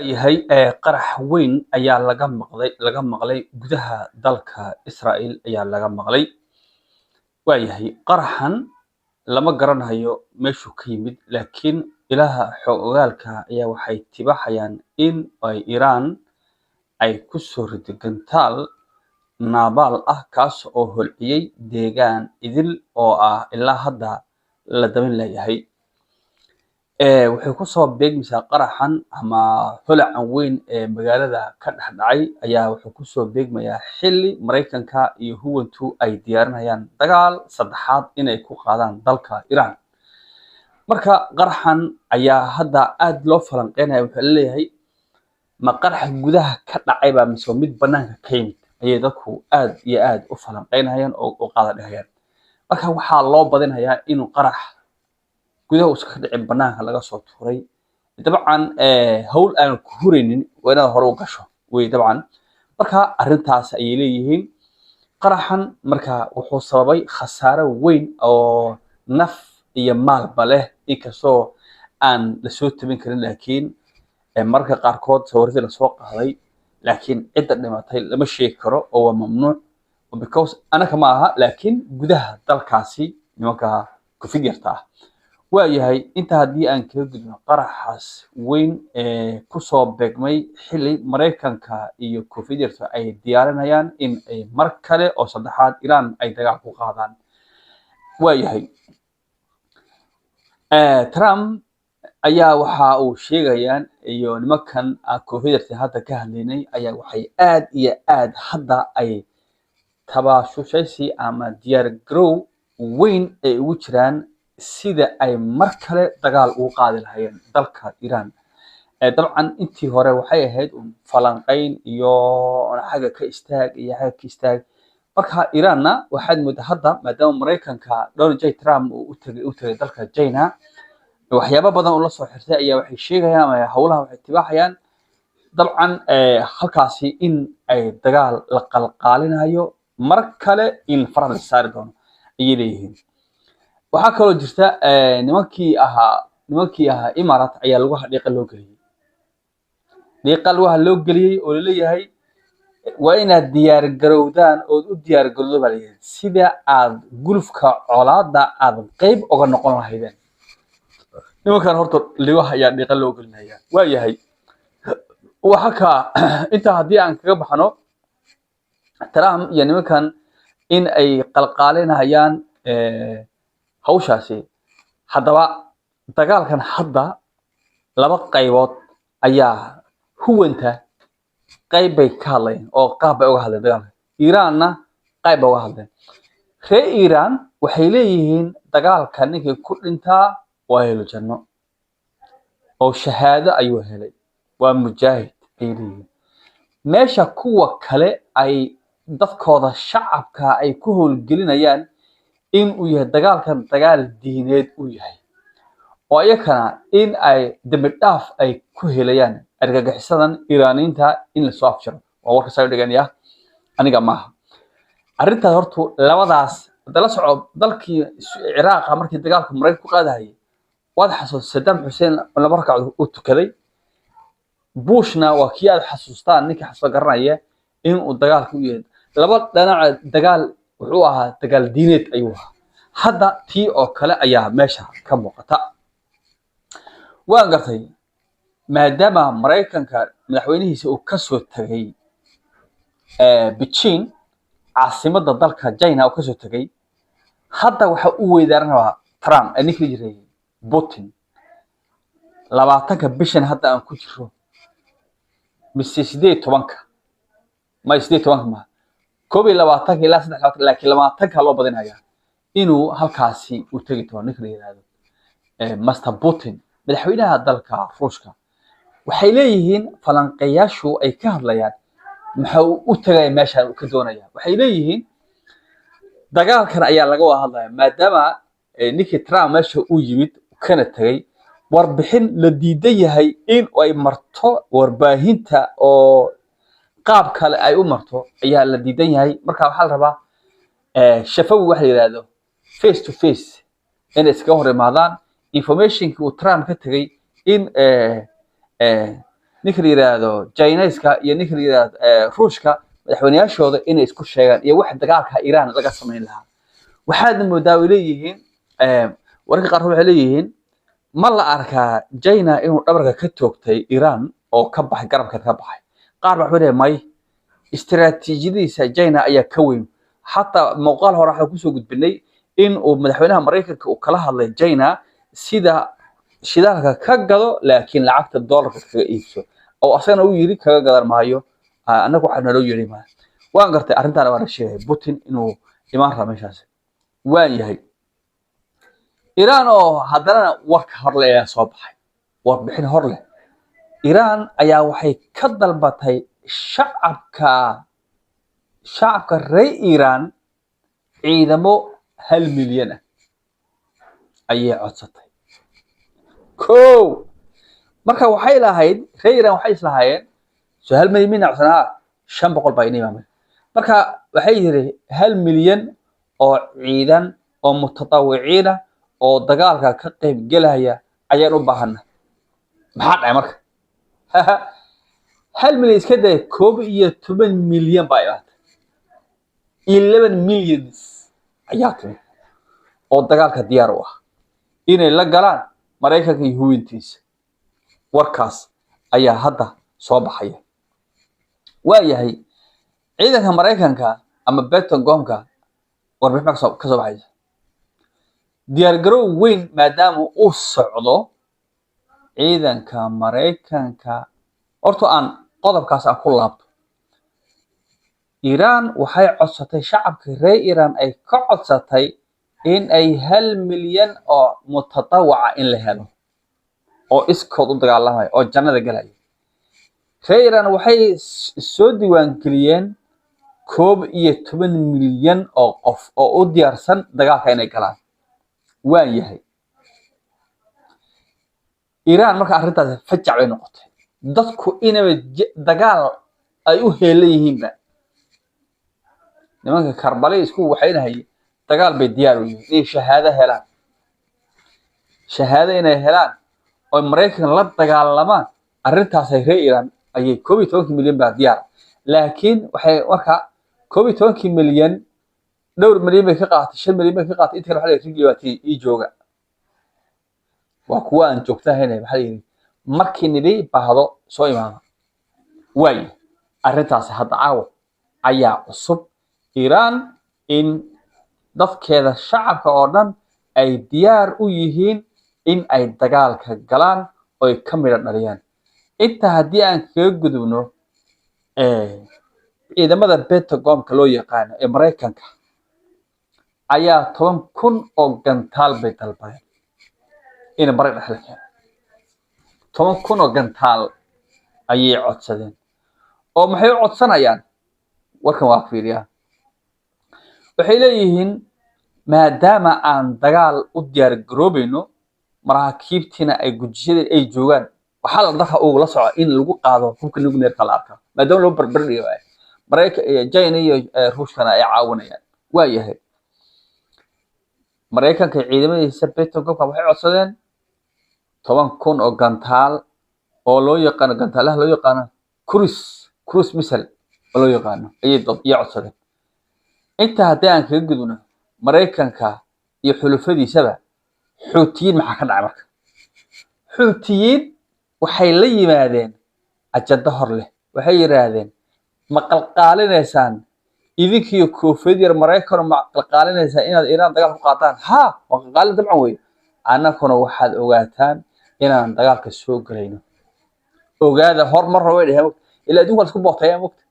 Yahay qarax weyn ayaa laga maqlay gudaha dalka Israel ayaa laga maqlay. Waayahay, qaraxan lama garanayo meeshuu ka yimid, laakiin ilaha xog ogaalka ayaa waxay tibaxayaan in ay Iran ay ku soo riday gantaal naabaal ah, kaas oo holciyey deegaan idil oo ah ilaa hadda la dabin leeyahay. Wuxuu kusoo beegmaysaa qaraxan ama holacan weyn ee magaalada ka dhex dhacay ayaa wuxuu kusoo beegmayaa xilli Maraykanka iyo huwantu ay diyaarinayaan dagaal saddexaad inay ku qaadaan dalka Iran. Marka qaraxan ayaa hadda aad loo falanqeynaya. Wuxuu leeyahay, ma qarax gudaha ka dhacay baa mise mid banaanka ka yimid, ayay dadku aad iyo aad u falanqeynayaan oo u qaada dhehayaan. Marka waxaa loo badinayaa inuu qarax gudaha uusan ka dhicin, banaanka laga soo tuuray. Dabcan hawl aan ku huraynin waa inaad hore u gasho wey dabcan. Marka arrintaas ayay leeyihiin. Qaraxan marka wuxuu sababay khasaare weyn oo naf iyo maalba leh, inkastoo aan lasoo tabin karin, laakiin mararka qaarkood sawiradii lasoo qaaday, laakiin cidda dhimatay lama sheegi karo oo waa mamnuuc, because anaka ma aha, laakiin gudaha dalkaasi nimanka kufid yarta ah. Waayahay, inta haddii aan kaga gudbno qaraxaas weyn ee kusoo beegmay xilli Maraykanka iyo koonfurta ay diyaarinayaan in ay mar kale oo saddexaad Iran ay dagaal ku qaadaan. Waayahay, Trump ayaa waxa uu sheegayaan iyo nimankan koonfurta hadda ka hadlaynay ayaa waxay aad iyo aad hadda ay tabaashushaysi ama diyaar garow weyn ay ugu jiraan sida ay mar kale dagaal ugu qaadi lahaayeen dalka Iran. Dabcan intii hore waxay ahayd un falanqayn iyo xagga ka istaag iyo xagga ka istaag. Marka Iranna waxaad moodaa hadda, maadaama Maraykanka Donald J Trump uu u tagay dalka China, waxyaabo badan oo la soo xirtay ayaa waxay sheegayaan ama howlaha waxay tibaaxayaan dabcan halkaasi in ay dagaal la qalqaalinayo, mar kale in faraha la saari doono ayay leeyihiin. Waxaa kaloo jirta nimankii ahaa Imarat ayaa lugaha dhiiqa loo geliyey, dhiiqa lugaha loo geliyey oo laleeyahay waa inaad diyaar garowdaan ood u diyaar garowdo baa leeyahay, sida aad gulufka colaadda aad qeyb uga noqon lahaydeen. Nimankan horta lugaha ayaa dhiiqa loo gelinaya. Waayahay, waxa ka intaa haddii aan kaga baxno Trump iyo nimankan in ay qalqaalinayaan hawshaasi, haddaba dagaalkan hadda laba qaybood ayaa huwanta qayb bay ka hadlayeen oo qaab bay uga hadleen dagaalka, Iiraanna qayb bay uga hadleen. Reer Iiraan waxay leeyihiin dagaalka ninkii ku dhintaa waa helo janno oo shahaado ayuu helay, waa mujaahid ayay leeyihiin, meesha kuwa kale ay dadkooda shacabka ay ku howlgelinayaan in uu yahay dagaalkan dagaal diineed uu yahay, oo iyakana in ay dembi dhaaf ay ku helayaan argagixisadan Iiraaniyiinta in lasoo afjaro. Waa warka saa dhiganaya, aniga maaha arrintaas. Hortu labadaas dala soco. Dalkii Ciraaqa markii dagaalka Maraykanka ku qaadahayay, waad xasuus Saddam Xuseen laba ragcadood u tukaday. Bushna waa kii aad xasuustaan, ninkii xasuusta garanaya, inuu dagaalka u yahay laba dhinaca dagaal, wuxuu ahaa dagaal diineed ayuu ahaa. Hadda tii oo kale ayaa meesha ka muuqata. Waan gartay, maadaama Maraykanka madaxweynihiisa uu kasoo tagay Beijing, caasimadda dalka China uu kasoo tagay, hadda waxa u weydaaran rabaa Trump ninkii la jiray Putin 20-ka bishan hadda aan ku jiro, mise 18-ka, may 18-ka maha, 21-ka ilaa 23, laakiin 20-ka loo badinayaa inuu halkaasi u tegi doono ninka la yihahdo Master Putin, madaxweynaha dalka Ruushka. Waxay leeyihiin falanqeeyaashu ay ka hadlayaan, waxa uu u tagaya meeshaan uu ka doonaya? Waxay leeyihiin dagaalkan ayaa laga wada hadlaya, maadaama ninkii Trump meesha uu yimid kana tagay warbixin la diidan yahay in ay marto warbaahinta oo qaab kale ay u marto ayaa la diidan yahay. Marka waxaa la rabaa shafawi waxa la yidhahdo, face to face inay iskaga hor imaadaan, informationkii uu Trump ka tegay in Ninka la yiraahdo Chinese-ka iyo ninka la yiraahdo Ruushka, madaxweynayaashooda inay isku sheegaan iyo wax dagaalka Iran laga samayn lahaa. Waxaadna moodaa way leeyihiin, wararka qaarkood waxay leeyihiin, ma la arkaa China inuu dhabarka ka toogtay Iran oo ka baxay, garabkeed ka baxay? Qaar baa waxay leeyihiin may, istiraatiijiyadiisa China ayaa ka weyn. Xataa muuqaal hore waxaan kusoo gudbinay in uu madaxweynaha Maraykanka uu kala hadlay China sida shidaalka ka gado, laakiin lacagta doolarka kaga iibso, oo asagana uu yiri kaga gadan maayo, annaga waxaa naloo yeeri maayo. Waan gartay, arrintaana waa la sheegay Putin inuu imaan raba meeshaas. Waan yahay Iran oo haddana warka horle ayaa soo baxay, warbixin hor leh. Iran ayaa waxay ka dalbatay shacabka reer Iran ciidamo 1 milyan ah ayay codsatay. Kow, marka waxay lahayd reer Iran, waxay islahaayeen soo 1 milyan mina codsanaa, 500 baa ina imaamay. Marka waxay yiri 1 milyan oo ciidan oo mutatawiciina oo dagaalka ka qayb gelaya ayaan u baahana. Maxaa dhacay marka? 1 milyan iska day, 11 milyan baa imaatay. 11 millions ayaa timid oo dagaalka diyaar u ah inay la galaan Maraykanka iyo huwintiisa. Warkaas ayaa hadda soo baxaya. Waa yahay, ciidanka Maraykanka ama Pentagonka warbixin baa kasoo baxaysa. Diyaargarow weyn maadaama uu socdo ciidanka Maraykanka, horta aan qodobkaas aan ku laabto. Iran waxay codsatay, shacabka reer Iran ay ka codsatay in ay 1 milyan oo mutatawaca in la helo oo iskood u dagaalamaya oo jannada galaya. Reer Iran waxay soo diiwaangeliyeen 11 milyan oo qof oo u diyaarsan dagaalka inay galaan. Waan yahay, Iran marka arrintaas fajac bay noqotay, dadku inaba dagaal ay u heelan yihiinba. Nimanka Karbale isku waxaynahay dagaal bay diyaar u yihiin inay shahaado helaan, shahaado inay helaan oo Maraykan la dagaalamaan. Arrintaasay reer Iran ayay 11-kii milyan baa diyaar, laakiin waxay marka 11-kii milyan dhowr milyan bay ka qaaatay, 5 milyan bay ka qaaatay. Inta kale waxa la yidhi rigli ii jooga, waa kuwa aan joogto ahayn. Waxaa la yidhi markii nidhi baahdo soo imaada. Waayo, arrintaasi hadda caawa ayaa cusub, Iran in dadkeeda shacabka oo dhan ay diyaar u yihiin in ay dagaalka galaan oo ay ka midho dhaliyaan. Intaa haddii aan kaga gudubno, ciidamada Pentagonka loo yaqaano ee Maraykanka ayaa 10,000 oo gantaal bay dalbadeen in bari dhex la keeno. 10,000 oo gantaal ayay codsadeen. Oo maxay u codsanayaan? Warkan waa fiiriyaa. Waxay leeyihiin maadaama aan dagaal u diyaar garoobayno, maraakiibtiina ay gujiyada ay joogaan, waxaa la dalka ugula soco in lagu qaado hubka nuclearka la arkaa, maadaama loo barbar dhigo Maraykan iyo China iyo Ruushkana ay caawinayaan. Waa yahay, Maraykanka ciidamadiisa Pentagonka waxay codsadeen 10,000 oo gantaal oo loo yaqaano gantaalaha loo yaqaano cruise missile oo loo yaqaano ayay codsadeen. Intaa haddii aan kaga gudubno Maraykanka iyo xulufadiisaba, Xuutiyiin maxaa ka dhacay marka? Xuutiyiin waxay la yimaadeen ajando hor leh. Waxay yidhaahdeen, ma qalqaalinaysaan idinkiyo koofiyad yar Maraykan? Ma qalqaalinaysaan inaad Iiraan dagaal ku qaadaan? Haa, waa qalqaalin dabcan wey. Annaguna waxaad ogaataan inaan dagaalka soo gelayno, ogaada. Hor mar hore way dheheen, ilaa adduunka la isku bootaya mogta.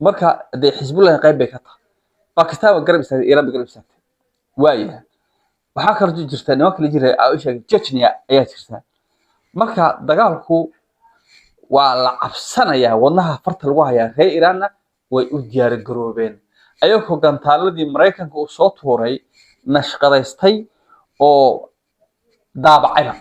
Marka dee Xisbullahi qayb bay ka tahay, Bakistan waa garab istaagtay, Iiraan bay garab istaagtay. Waayahay, waxaa kaloo jirta nimanka la jira aa u sheegay Chechnya ayaa jirta. Marka dagaalku waa la cabsanayaa, wadnaha farta lagu hayaa. Reer Iiraanna way u diyaar garoobeen ayagoo gantaaladii Maraykanka uu soo tuuray nashqadaystay oo daabacayba.